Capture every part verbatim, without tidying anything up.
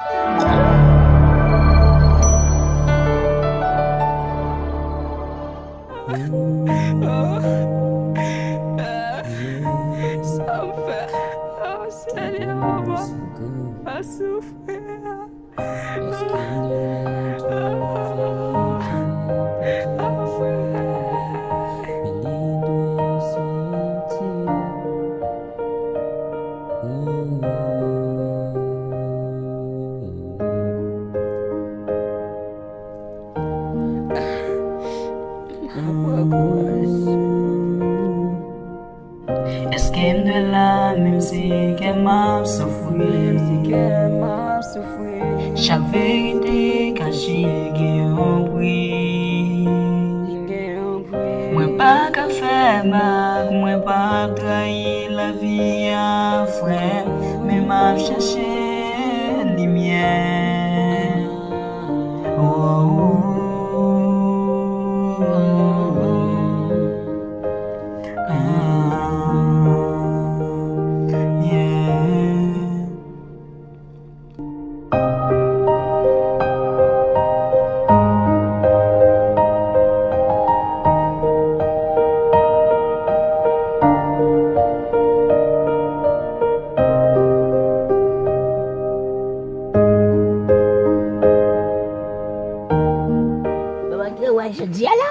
Sa m fè? Oh, Senyè, papa, pa soufri. Èske m dwe la menm si kè m ap soufri? Chak verite kache gen yon pri. Mwen pa ka fè mak, mwen p ap trayi lavi a, frè, men m ap chache limyè. Oh, oh, oh, oh. Ah, yeah. Baba, ki wè jodi a la?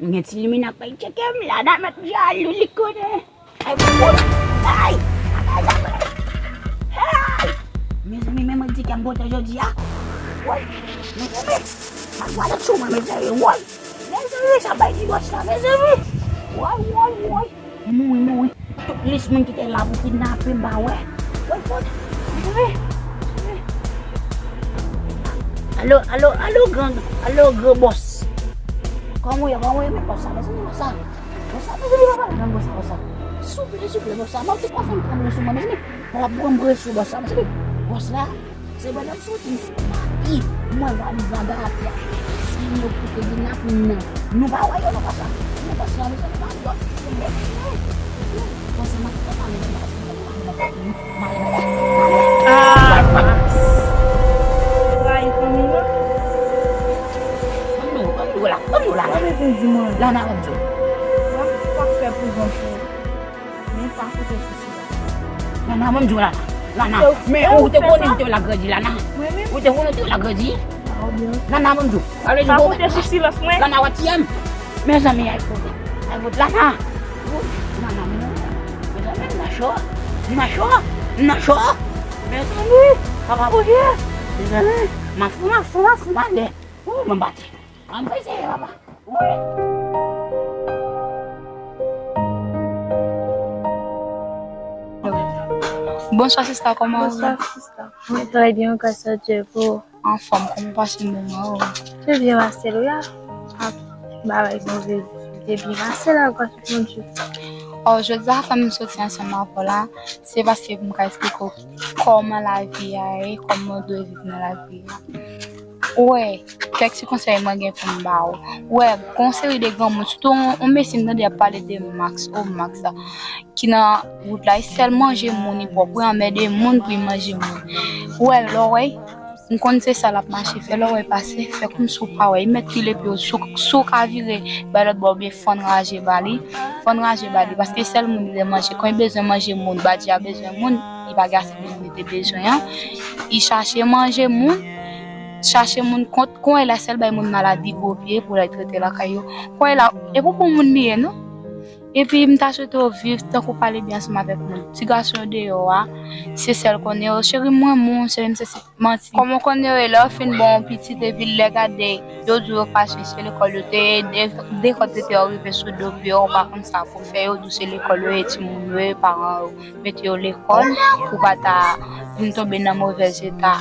M gen ti limena k pral tcheke m, Lana mèt jalou, li konnen. Ay, woy! Ay! Ay! Mezanmi, men mwen di ke m pote jodi a. Woy! Mezanmi! Sa pral sou mwen, mezanmi, woy! Mezanmi, sa bay divòs la, mezanmi! Woy, woy, woy! Mouri, mouri. Tout lis moun ki te la pou kidnape m pa wè. Woy, woy. Jere. Jere. Alo, alo, alo, gran, alo, gran bòs. Kòman w ye, kòman w ye, men bòs sa, mezanmi, bòs sa. Bòs sa, mezanmi, papa, gran bòs sa, bòs sa. Souple, souple, bòs sa. Mwen te konfèm pran sou mwen, mezanmi. Papa, pran sou bòs sa, mezanmi. Bòs la. Se pandan m soti, m sot mati, m wè valiz la gate a. Si yo koute vin la pou nan. Nou pa wè yo, nou pa sa. Nou pa sa, nou pa sa. Yo, yo, yo, yo. Bon, se mwen ki te pale, mwen pa sa, mwen pa sa. Ah, Max. Ou rayi fanmi nan? Ban m nou, ban m nou la, ban m nou la. Ou bezwen di mwen. Lana, ban m di w. Mwen pa fè pou zanfan. Men pa koute sou silans. Lana, ban m di w, Lana. Lana, men ou te konnen ou te la grandi, Lana. Ou te konnen ou te la grandi. Lana, ban m di w. Ale, pa koute sou silans mwen. Lana, w ap tiye m. Mezanmi, ay fout. Ay fout, Lana. Lana, mezanmi, m nan cho. M nan cho. M nan cho. Mezanmi, papa Bondye. Mezanmi, m ap fou, m ap fou, m ap fou, m ale. Ou, m ap bati. An prese, papa. Bonswa sista, kòman ou ye? Bonswa sista. Mwen trè byen, gras a Dye, pou ou? Anfòm, kòman w pase moman ou? Te byen pase l wi a. Ap bagay move, te byen pase la, gras a Bondye. Oh, jodi a fè m soti ansanm avè w la, se paske pou m ka esplike w kòman lavi a ye, kòman w dwe viv nan lavi a. Ou wè, kèk ti konsèy mwen gen pou m ba w. Ou wè, gon seri de granmoun, sitou yon, yon mesye m tande y ap pale de Max, o Max la, ki nan wout la, e sèl manje moun li pwòp, wi, anmède moun pou l manje moun. Ou wè, lè w wè, m konn se sa l ap mache fè, lè w wè pase, fè kòmsi w pa wè, li mèt pile pye w, si w, si w ka vire bay lòt bò oubyen fann raje ba li, fann raje ba li, paske sèl moun li dwe manje, kan li bezwen manje moun, badji a bezwen moun, li pa gen ase moun li te bezwen an, li chache manje moun, chache moun kont, konye la sèl bay moun maladi gwo pye pou l al trete lakay yo. Konye la, e pou bon moun li ye, non? Epi m ta swete w viv tankou pale byen ansanm avèk moun. Ti gason yo deyò a, se sèl konnen yo. Cheri, m renmen w, cheri, m sesi, manti. Kòman w konnen yo ye, lè yo fin ba w yon pitit, epi lè gade, yo di w yo pa sou se lekòl yo te ye, de, de kòd tete yo rive sou do pye yo, ou pa konn sa pou fè, yo di w se lekòl yo ye, timoun yo ye, paran yo mete yo lekòl pou pa ta vin tonbe nan movèz eta.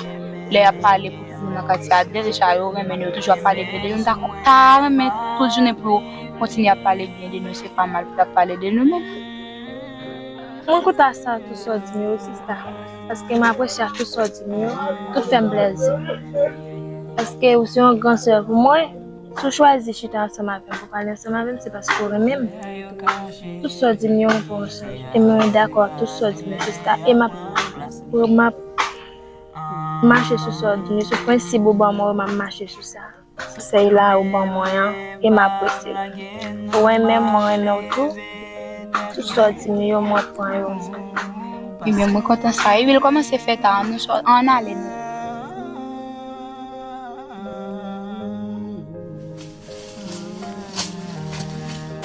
Lè y ap pale pou timoun nan katye a, deja yo renmen nou, yo toujou ap pale byen de nou. M ta, ta renmen tout jounen pou yo kontinye ap pale byen de nou, se pa mal pou y ap pale de nou menm. Mwen kontan sa tout sa w di m yo wi sista, paske m apresye tout sa w di m yo, tout fè m plèzi. Paske ou se yon gran sè pou mwen. Si w chwazi chita ansanm avè m, pou pale ansanm avè m, se paske w renmen m. Tout sa w di m yo, mwen pran sou li. E mwen dakò ak tout sa w di m yo, sista. E m ap, m ap, M mache sou sa w di m yo, sou prensip ou ban mwen yo, m ap mache sou sa. Konsèy la ou ban mwen an, e m apresye l. Ou renmen m, mwen renmen w tou. Tout sa w di m yo, mwen pran yo. Ebyen, mwen kontan sa. Epi l kòmanse fè ta, nou sò, ann ale nou.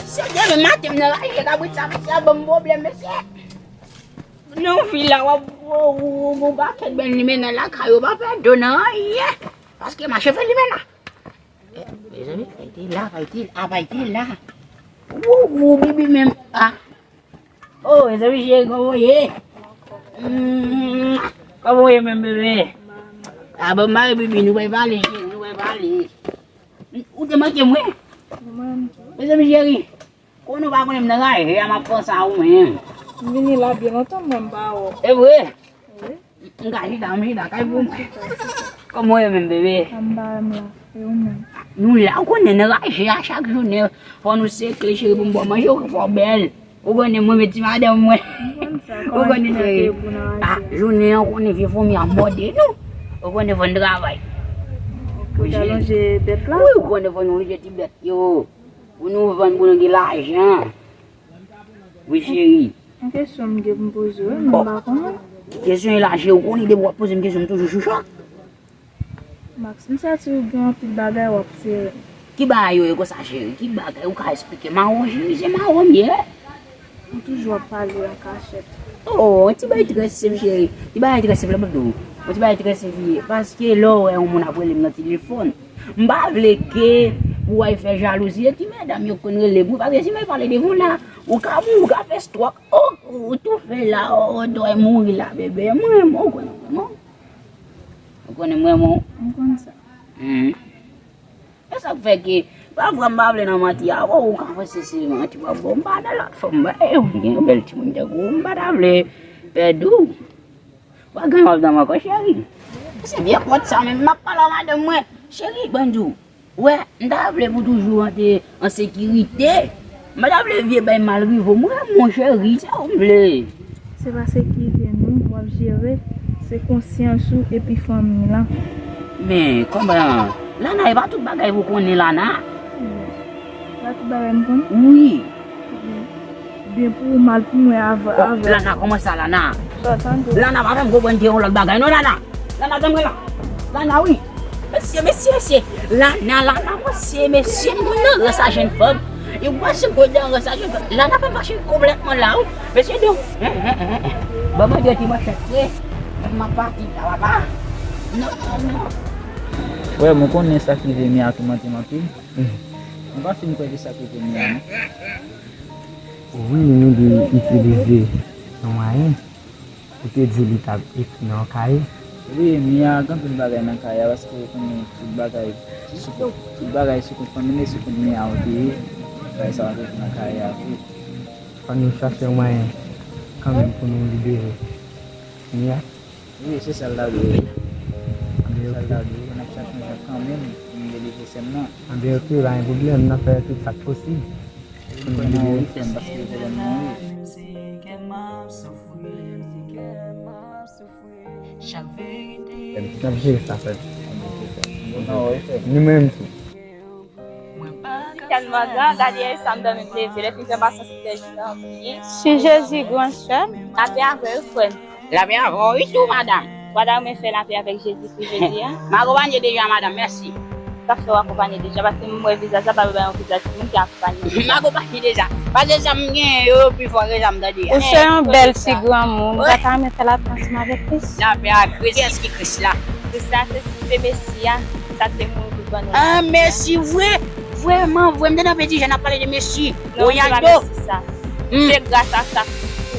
Se demen maten m nan raje kabrit sa, mesye ap ban m pwoblèm, mesye. Nan vi la, w ap, w, w, w, w, w bakèt bèl limena lakay ou, pa pèdi w nan anyen. Paske mache fè limena. Eh, mezanmi, Paytel la, Paytel, ah, Paytel la. Wou, wou, bibi menm, ah. Oh, mezanmi, cheri, kòman w ye? Mm, kòman w ye menm, bebe? Ah, bon, mari bibi, nou pral pale, cheri, nou pral pale. Ou te manke mwen? Mezanmi, cheri, konnen w pa konnen m nan raje a, m ap panse a ou menm. M vini la byen lontan, mwen m pa wè w. E vre? Wi. M ka chita, m chita kay pou mwen. Kòman w ye menm, bebe? Anba m la. E ou menm? Nou la, ou konnen nan raje a chak jounen. Fò nou sekle, cheri, pou m ba w manje, ou fò bèl. Ou konnen mwen met ti madanm mwen. M konn sa. Ou konnen, cheri. Ah, jounen an, ou konnen vye fomi a mòde nou. Ou konnen fò n travay. Ou te alonje bèt la? Wi, ou konnen fò nou lonje ti bèt yo. Pou nou vann, pou nou gen lajan. Wi, cheri. Yon kesyon m gen pou m poze w, wi, men m pa konnen. Kesyon e la, cheri, ou konnen depi w ap poze m kesyon, m toujou chouchou. Max, m santi w gen anpil bagay w ap sere. Ki bagay yo ye konsa, cheri? Ki bagay ou ka esplike? Mawon, cheri, se mawon m ye. Ou toujou ap pale an kachèt. Oh, yon ti bagay trè senp, cheri. Ti bagay trè senp, la, m ap di w. Yon ti bagay trè senp li ye. Paske lè w wè yon moun ap rele m nan telefòn, m pa vle ke pou w al fè jalouzi. E ti medam yo konn rele m, wi, paske si m al pale devan w la, ou ka mouri, ou ka fè stwòk. Oh, ou toufe la, oh, ou dwe mouri la, bebe. Mwen, mwen, ou konnen, mwen. Ou konnen mwen, mwen. M konn sa. Mhm. E sa k fè ke, pafwa m pa vle nan manti a, ou ka panse se manti w ap ba w. M pa nan lòt fanm, e, ou gen yon bèl timoun tankou w, m pa ta vle pèdi w. Pa gen w ap nan m ankò, cheri. Se vye pòt sa menm, m ap pale a madanm mwen. Cheri, ban m di w. Wè, m ta vle pou toujou an te an sekirite. M pa ta vle vye bay mal rive w. Mwen, mon cheri, sa w vle? Se pa sekirite non, w ap jere. Se konsyans ou epi fanmi lan. Men, kòman? Lana, e pa tout bagay pou konnen, Lana. E pa tout bagay m konnen? Wi. Byen pou ou, mal pou mwen avè, oh, avè. Lana, kòman sa, Lana? Sa w tande? Lana, pa fè m konprann ke yon lòt bagay non, Lana. Lana, tann mwen la. Lana, wi. Mesye, mesye, mesye. Lana, Lana, mesye, mesye, mwen nan rès a jèn fanm. E w pa si gwo dan rès a jèn fanm. Lana fè m fache konplètman la, wi. Mesye, don. Ban mwen de ti manchèt vre. M ap pati la, papa. Non, non, non. Frè m, ou konnen sa k rive Mia toumante m anpil. M pa fin kwè ke sa k rive Mia, non. Wi, nou dwe itilize yon mwayen. Ou te di li t ap ekri nan yon kaye? Wi, Mia gen anpil bagay nan kaye a, paske ou konnen tout bagay sou kont, tout bagay sou kont fanmi l, e sou kont Mia ou te ye. Bagay sa yo te ekri nan kaye a tou. Fò nou chache yon mwayen kanmenm pou nou libere Mia. Wi, se sa l ta dwe ye. Se sa l ta dwe ye. N ap chache yon jan kanmenm pou nou delivre sè m nan. Anben, oke, pa gen pwoblèm, n ap fè tout sa k posib. Li kwè nan ou, li kwè m, paske li kwè nan ou. N ap jere sa, frè. Bon, non, wi, frè. Nou menm tou. Tèlman gran, gade sa m dòmi m leve, lè fin fè pasyans li fè jou nan anpil. Si Jezi gran, sè m. Lapè avè w, frè m. Lapè avè w, wi, tou, madanm. Ou pa ta renmen fè lapè avèk Jezikri jodi a? M akonpanye deja, madanm, mèsi. Sa fè w akonpanye deja, paske m wè vizaj la pa yon vizaj moun ki akonpanye. M akonpanye deja. Paske sa m genyen yo pi fò ke sa m tande a. Ou se yon bèl ti granmoun, ou pa ta renmen fè lapè ansanm avèk Kris? Lapè a Kris, kiyès ki Kris la? Kris la se, se Mesi a, sa k te mouri pou ban nou. Ah, Mesi, vre, vrèman, vre, m te nan peti jèn ap pale de Mesi. Non, se pa Mesi sa. Hmm. Se gras a sa,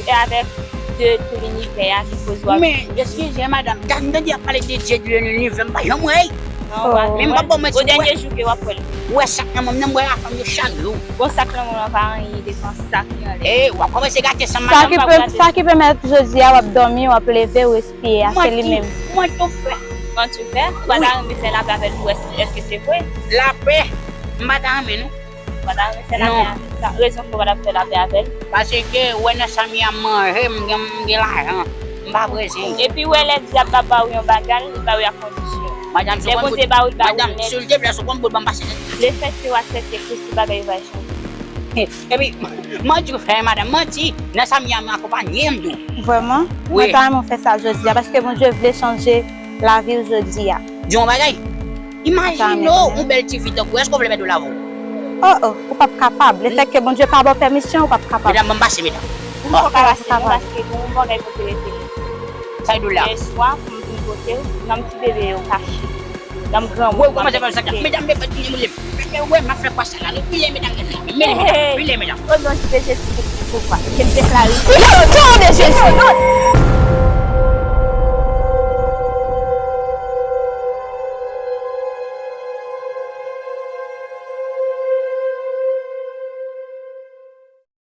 e avèk Dye tou linivè a ki koz w ap. Men, eskize, madanm, dat m tande y ap pale de Dye de linivè, m pa janm wè l. Non, w pa janm wè l. Men m p ap ba w manti, o dènye jou ke w ap wè l. Ou wè sa k nan men m nan, m wè lafanm yo chak jou. Bon, sa k nan men w lan pa anyen devan sa ki anlè. E, w ap kòmanse gate san m, madanm. Sa ki pèmèt jodi a w ap dòmi, w ap leve, w respire a, se li menm. Manti, manti w fè. Manti w fè? Ou pa ta renmen fè lapè avè l pou wè si, èske se vre? Lapè? M pa ta renmen, non. Ou pa ta renmen fè lapè avè l? Sa, rezon ki w pa t ap fè lapè avè l? Paske ou wè nan sa Mia manje, m gen, m gen lajan. M Pa prezan. Epi wè lè dyab la ba ou yon bagay, li ba ou a kondisyon. Madanm, si w konn bout, madanm, silteplè, si w konn bout, ban m pase nèt. Lefètke w aksepte Kris, tout bagay yo va chanje. Epi, manti w fè, madanm, manti. Nan sa m ye a, m akonpanye m tou. Vrèman? Wi. Mwen ta renmen w fè sa jodi a, paske Bondye vle chanje lavi w jodi a. Di yon bagay. Imajine w, yon bèl ti fi tankou w, èske w vle mete w lavi w? Oh, oh, ou p ap kapab. Lefètke Bondye pa ba w pèmisyon, ou p ap kapab. Medam, ban m pase, medam. Ou poko ka pase non, paske gen yon bagay pou te rete. Sa e dou la. Yè swa, pou m vin kote w, nan m ti bebe yo kache. Nan m granmoun. Wè, ou kòmanse fè sa. Medam, men fè tounen moulen. Men wè, m ap fè kwa sa la. Nou pile, medam, men fè. Mele, medam, pile, medam. O non de Jezi, se pou kwa. Ke m deklare. Yo, non de Jezi, non.